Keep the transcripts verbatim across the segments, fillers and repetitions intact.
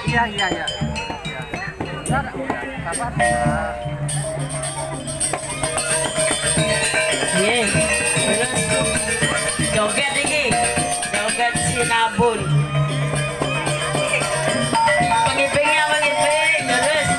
Iya, iya, iya. Iya. Bentar, sabar, bentar. Nggih, terus joget iki. Joget sinabun. Pengipingnya pengiping, terus.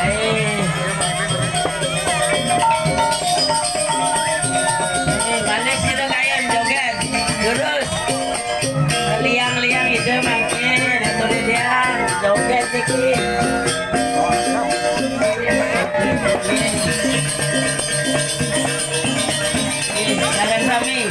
Eh. Eh, manis kita kayak joget. Terus. Liang-liang itu makin, atur dia joget dikit. Bareng sami.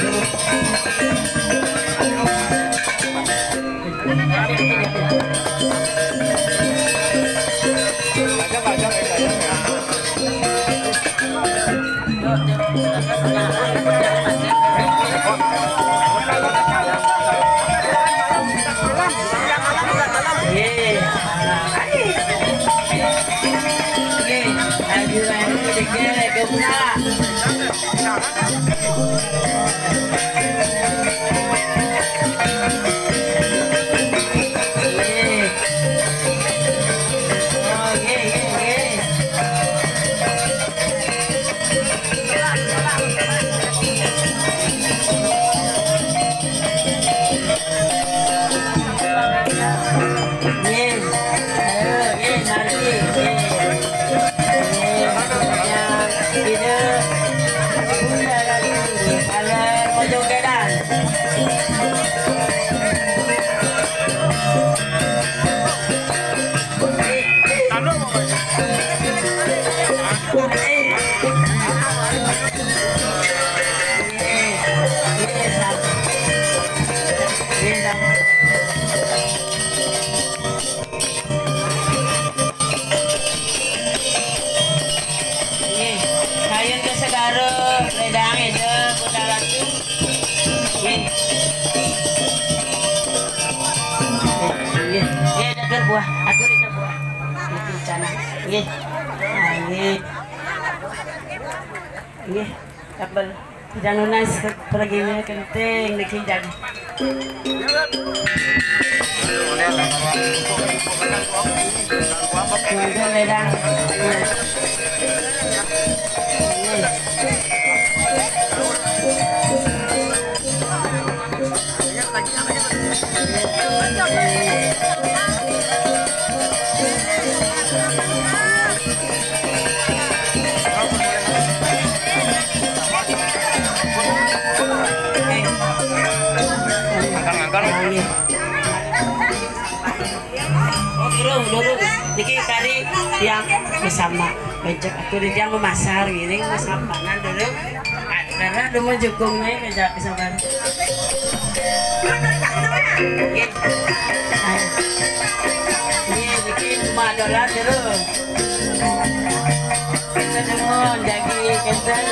Nggih, kayun ke segara, ledang ida, Bunda Ratu. Nggih. Nggih. Nggih, nggih, buah. Aku ida buah. Niki cana. Nggih. Ah, nggih. Nggih, kabel. Tidak nunas pergi genting niki jaga. Ngangkang, ngangkang. Oh, durung, durung. Niki kari tiang bersama. Becek aku di tiang memasar gini, mas ngapanan dulu. Karena dulu jukungnya kerja kesabar. Nggih. Nggih, niki madolan dulu. Nuhun, jagi kenten.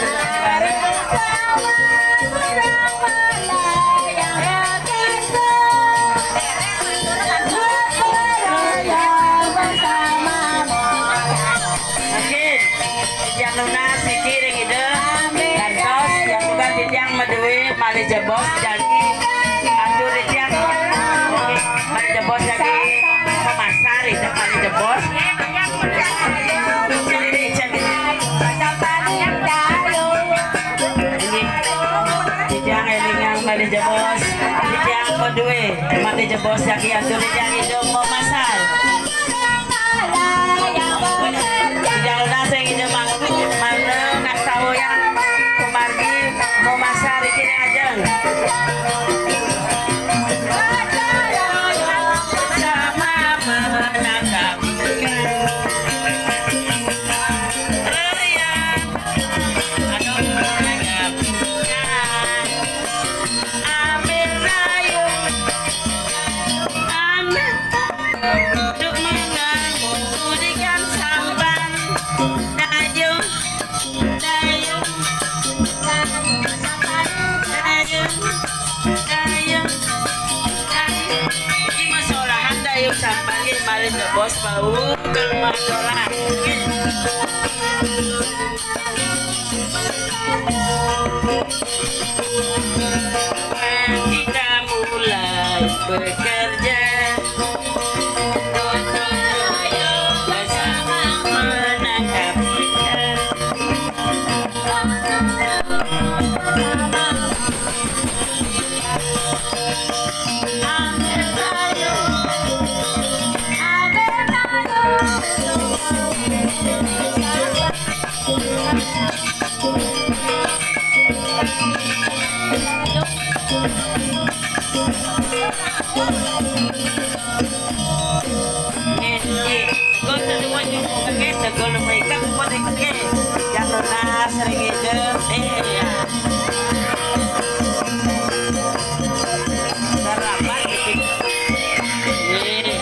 Oke, yang lunas niki ring ida. Gantos, yang bukan titiang madué malih jebos jagi. Atur titiang. Oke, malih jebos jagi. Pemasar ida malih jebos. Jadi, jadi. Nggih. Titiang élingang malih jebos. Titiang madué malih jebos jagi atur titiang ida pemasar. Titiang lunas sing ida mang-, mana nak tahu yang pemargi pemasar iki ring ajeng. Sama menangkap ikan. Raya. Iki masolahan dayung sampan nggih malih jebos bau kang madolan. Nggih. Bekerja, gotong royong bersama menangkap ikan. Ambil payung, ambil payung. Eh, eh, kau tak ada wajib kau pakai, tak kau lemah ikan, kau pakai, pakai. Jangan nak sering itu. Eh, ya. Sarapan gitu. Eh,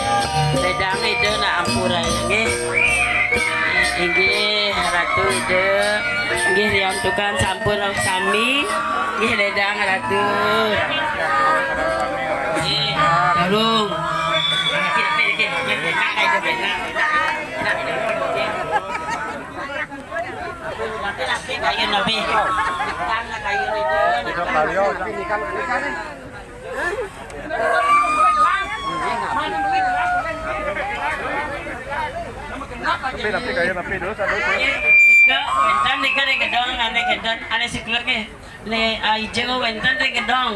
sedang itu nak ampura, nggih. Inggih, Ratu Ida. Inggih, riantukan sampun sami. Inggih, ledang Ratu. Inggih, tarung. Kayun nabi. Kayun itu. Tapi, tapi, kayu tapi dulu, satu. Nika, wénten nika ring gedong, ané gedong, ané sekeluarga. Le, ah, ijo wénten ring gedong.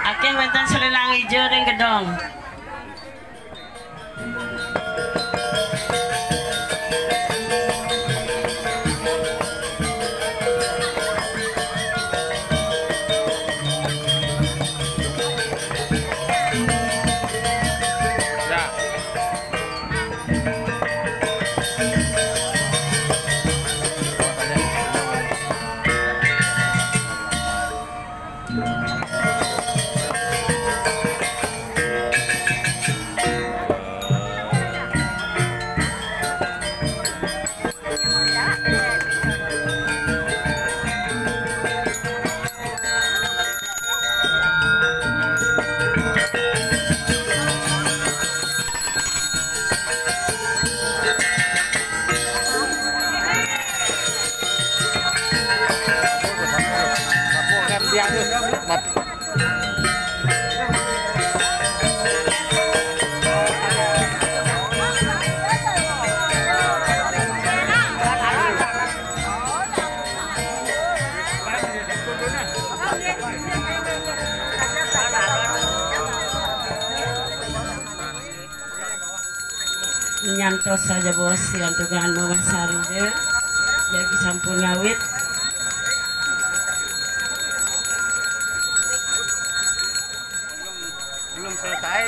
Akéh wénten selelang ijo ring gedong. Nyantos saja bos, yang tukangan Mama Sarida. Jadi sampun ngawit. Belum selesai.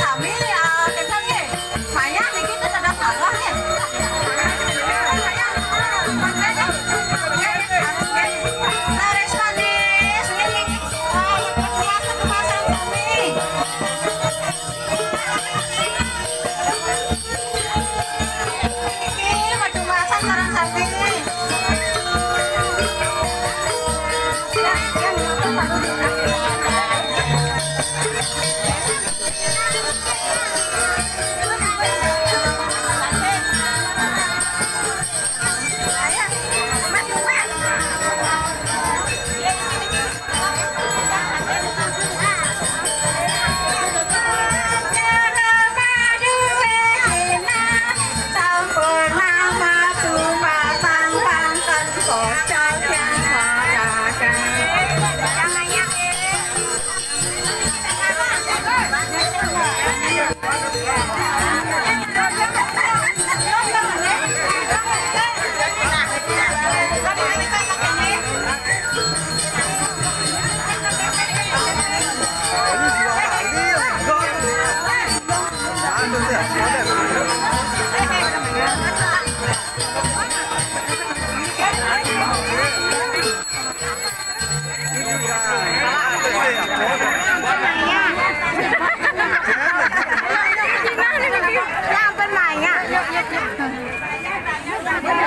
Sami, eh, pinten ada salah nggih? Laris manis nggih. Kemas-kemasan sami. Niki madu masan sareng sami.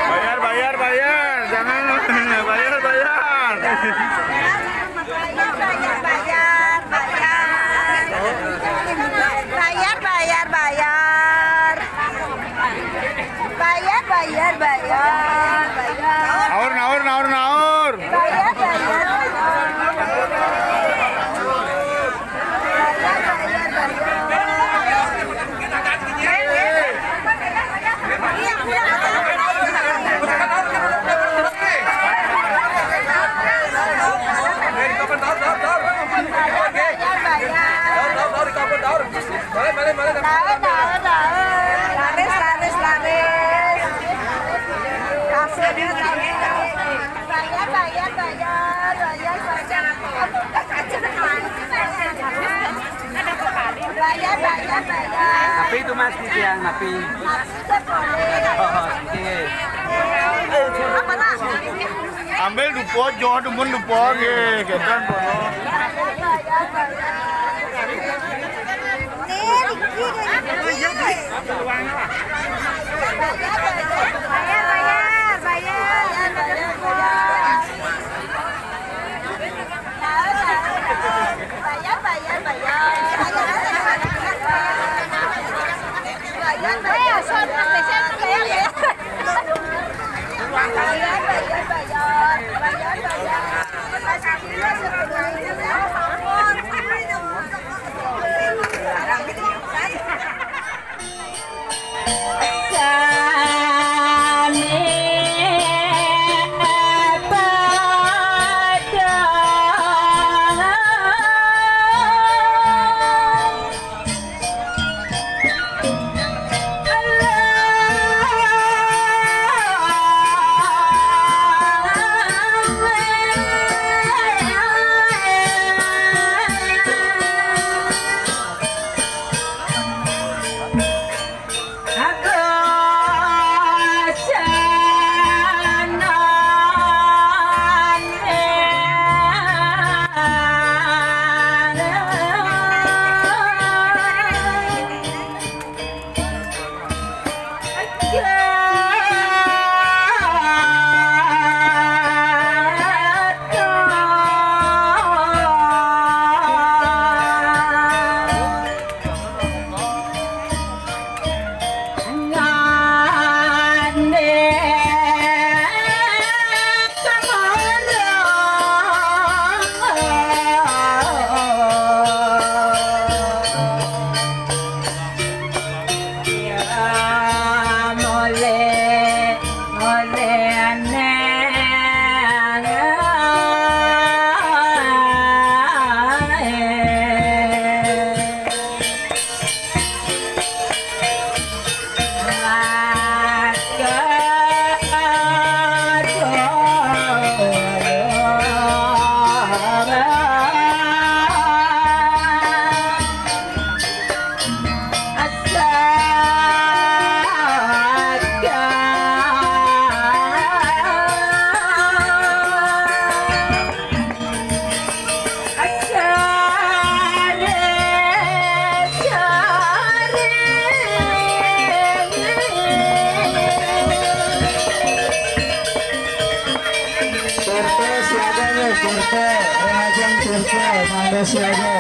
Bayar, bayar, bayar. Jangan bayar, bayar. Bayar, bayar, bayar. Bayar, bayar, bayar. Bayar, bayar, bayar, bayar. Naur, naur, naur, naur. Bayar, bayar, bayar. Bayar, bayar, bayar. Bayar, bayar. Balik, balik, balik. Tahu, tahu, tahu. Laris, laris, laris. Kasih. Bayar, bayar, bayar, bayar, bayar. Bayar, bayar, bayar. Tapi itu, Mas, gitu ya, tapi. Tapi itu boleh. Oh, oke. Apa, Nak? Ambil dupo, jo, dumun dupo, nggih, kedan kono. Bayar, bayar, bayar. Bayar, bayar, bayar. Bayar, bayar, bayar. Bayar, bayar, bayar. Bayar, bayar, bayar. Surte siaga nih, surte. Rahajeng surte, mangga siaga.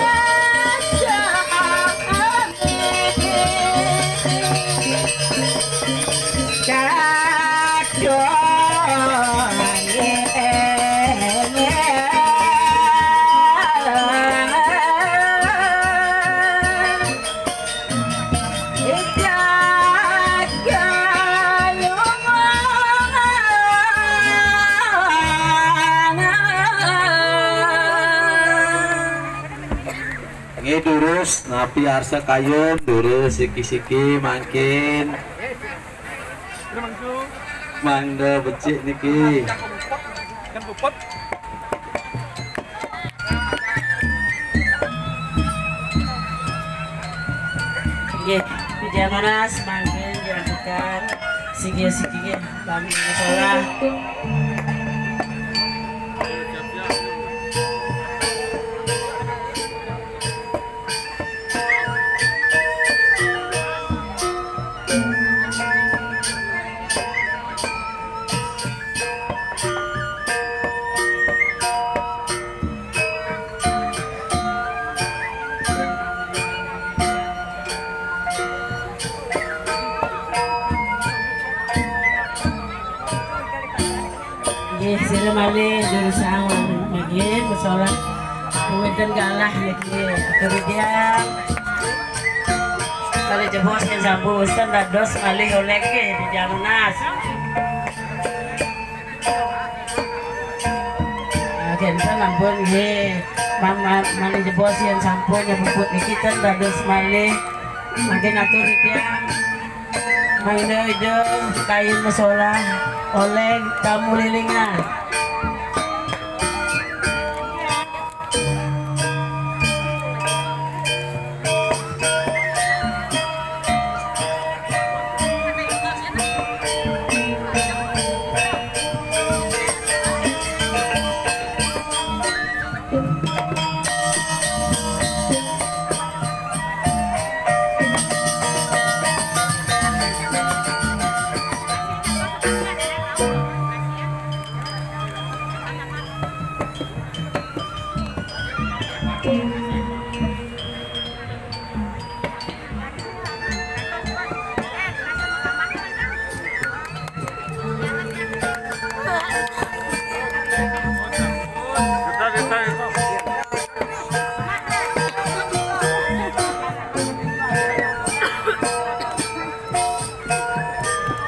Nggih, durus, napi arsa kayun, durus, siki-siki, mangkin. Mangga becik niki. Nggih, Widya Monas mangkin dilanjutkan. Siki-siki nggih, pamit salah. Nggih, sira malih durusang mangkin masolah. Wonten galah niki. Atur titiang. Kalih jebos yen sampun wonten dados malih oleh nggih di Jalunas. Ah, kenten ampun nggih. Mama malih jebos yen sampun nyebut niki ten dados malih. Mangkin atur titiang. Mangda ida kayun masolah oleh tamu lilingan.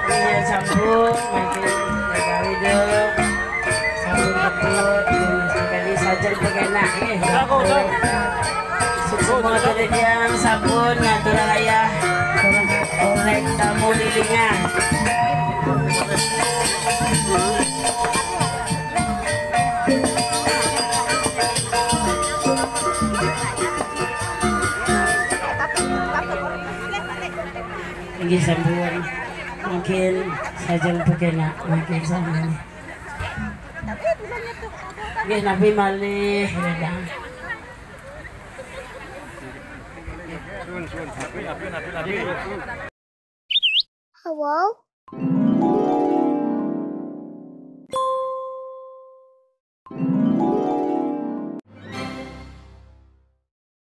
Iya, sampun, mangkin gawe dong. Sampun kebut, sakali sajeng pekenak, eh. Semua titiang sampun ngatur ayah oleh tamu lilingan. Inggih sampun. Mangkin sajeng pekenak, mangkin sampun. Nggih, napi malih, Dadang? Hello?